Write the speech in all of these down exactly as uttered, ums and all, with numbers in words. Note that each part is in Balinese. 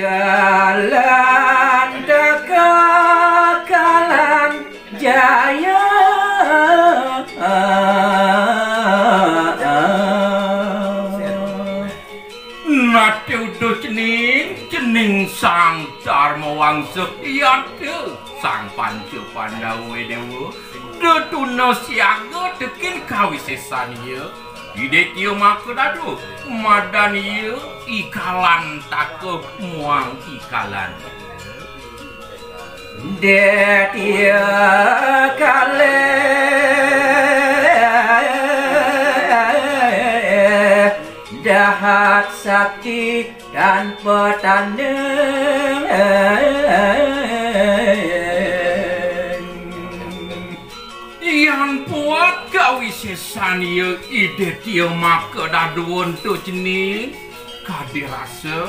Kalantaka Kalanjaya. Nate uduh cening, cening Sang Darma Wangsa, yata Sang Panca Pandawa, Dewa, tetuna siaga tekén kawisésan ia. Ida Tia Makadadua, madan ia I Kalantaka muang I Kalan. Ida Tia Kalih dahat sakti tanpa tanding. Yan buat kawisésan ia Ida Tia Makadadua ento cening, kadi rasa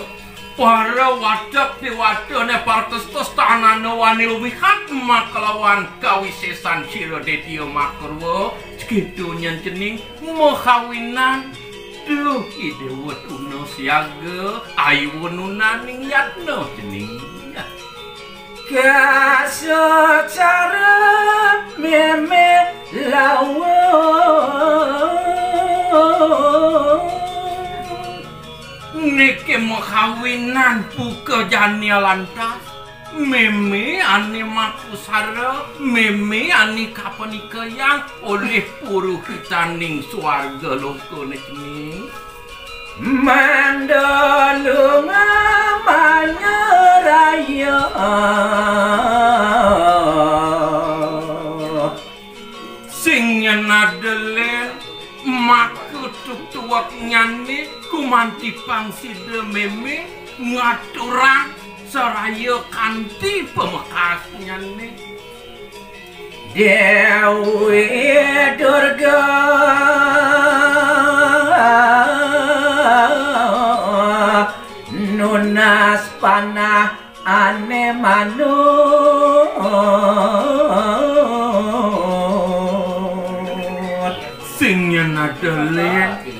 para watek déwatané, para testa-testanana wani luwihan makalawan kawisésan sira Ida Tia Makarwa, kéto nyen cening makawinan. Duh, I Déwa tuna siaga, ayuwa nunaning yatna cening. Kasacara mémé lawa. Niki makawinan buka jani lantas. Mémé ané makusara, mémé ané kapanikayang olih puruhitaning suarga loka niki. Mandalunga manyaraya. Sing nyen ada lén maka tutuaknyané gumanti pang sida mémé ngaturang saraya kanti pamekasnyané. Déwi Durga nunas panah ané manut. Sing nyen ada lén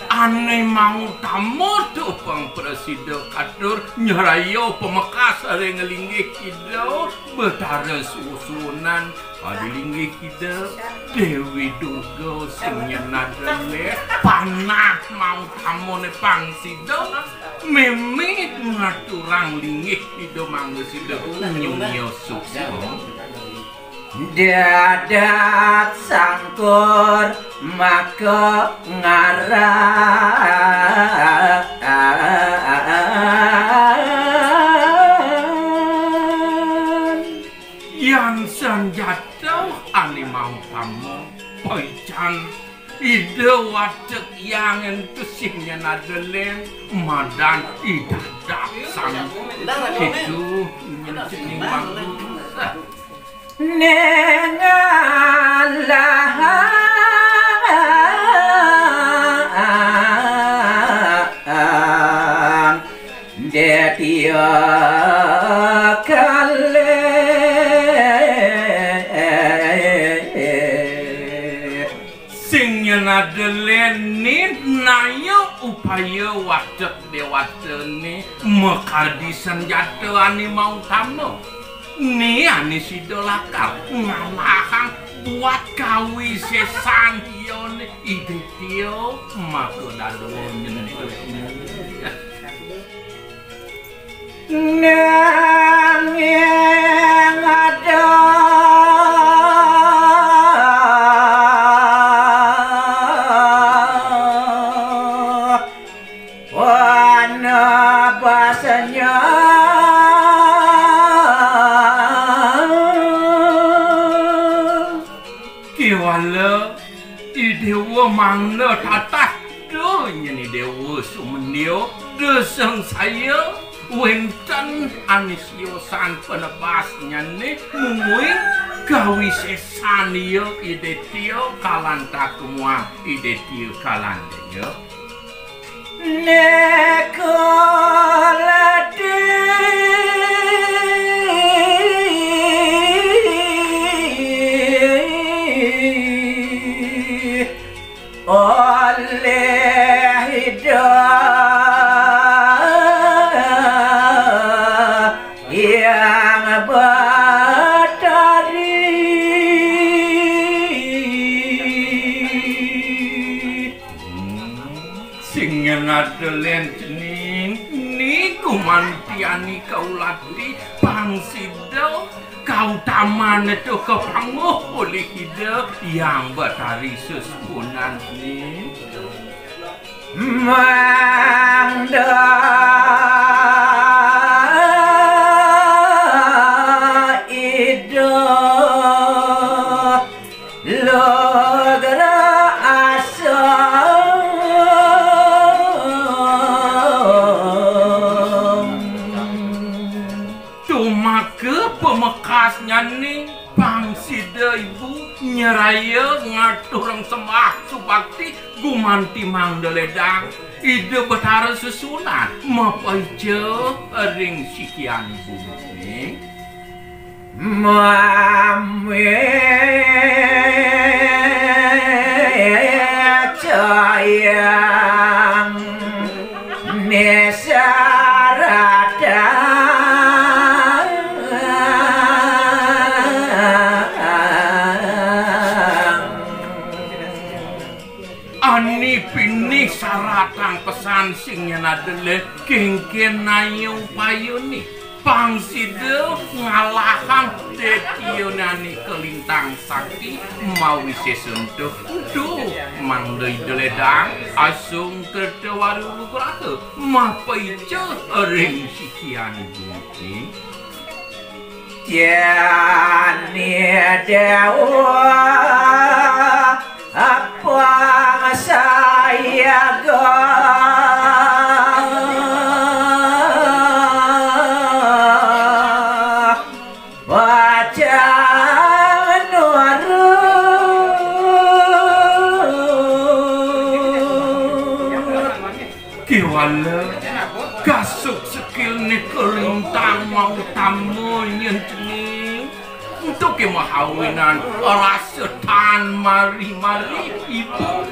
ané mautama tupang prasida katur nyaraya pamekas ring linggih Ida Betara Susunan. Adi linggih Ida Déwi Durga sing nyen ada lén panah mautamané pang sida mémé ngaturang linggih Ida mangda sida nyunia suksma. Dadat sangkur maka ngaran. Yan sanjata ané mautama, paican Ida Watek Hyang ento sing nyen ada lén madan I Dadat Sangkur. Itu nyen cening bagus. Ning alahang Ida Tia Kalih. Sing nyen ada lén nindaya upaya watek déwatané makadi sanjata ané mautama. Né ané sida lakar ngalahang buat kawisésan iané Ida Tia Makadadua nyentuh. Nanging ada panabasnya. Kéwala I Déwa mangda tatah, duh nyen I Déwa sumendia, duh sangsaya, wénten ané siosan panebasnyané, mungguing kawisésan ia Ida Tia Kalantaka muang Ida Tia Kalandaya. Nikulati olih Ida. Batari. Hmm, sing ngenadelen cening, ni gumantiani kaulati, pang sida kautaman tu kapangguh olih Ida Hyang Batari Sesuhunan ni. Mangda Ida lugra asung. Tumaka pamekasnyané, pang sida ibu nyaraya ngaturang sembah subakti gumanti mangda ledang Ida Betara Sesuhunan mapaica ring sikian ibune. Mamecayang misaratang. Ané pinih saratang pesan sing nyanadele, kénkén naya upayané. Pang sida ngalahang tetianané kalintang sakti mawisésa ento. Ento mangda Ida ledang asung kerta waru nugraha mapaica ring sikian ibune. Jani Déwa apang sayaga pacang nurut. Kéwala kasuk sekilné kalintang mautama nyén cening. Ento ké mahawinan rasa tan mari-mari ibu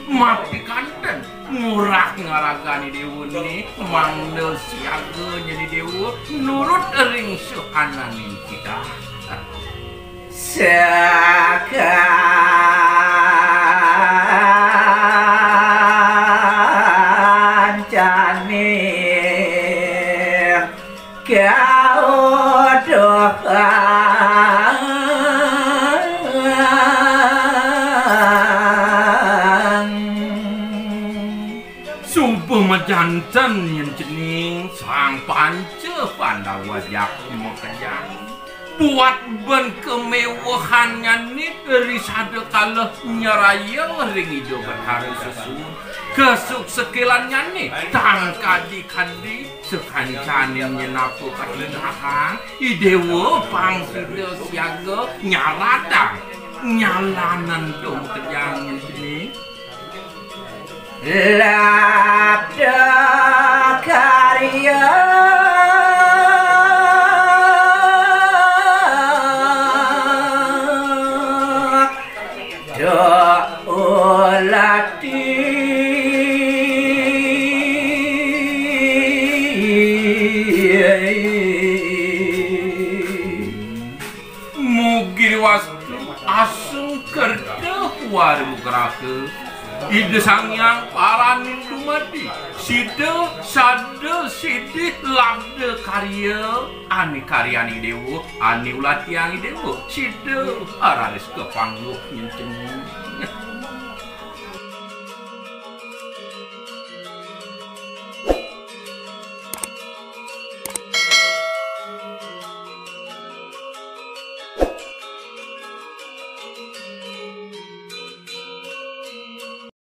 mapikanten ngurah ngaragané déwané mangda siaga nyén déwa nurut ring suhananing kita. Sakancané kautuhan. Suba majanten nyén cening Sang Panca Pandawa jak makejang. Buat ban kaméwehannyané ri sada kala nyaraya ring Ida Betara Sesuhun. Kasuk sekilannyané tan kadi-kadi sakancané nyenapa katinahang, i déwa pang sida siaga nyaratang nyalanan dong kejang nyén cening. Labda karya tak ulati. Mugi wastu asung kerta warugraha. Ida Sang Hyang Paraning Dumadi. Sida sada sidi labda karya ané karyaning déwa, ané ulatiang déwa. Sida raris kapangguh nyén cening.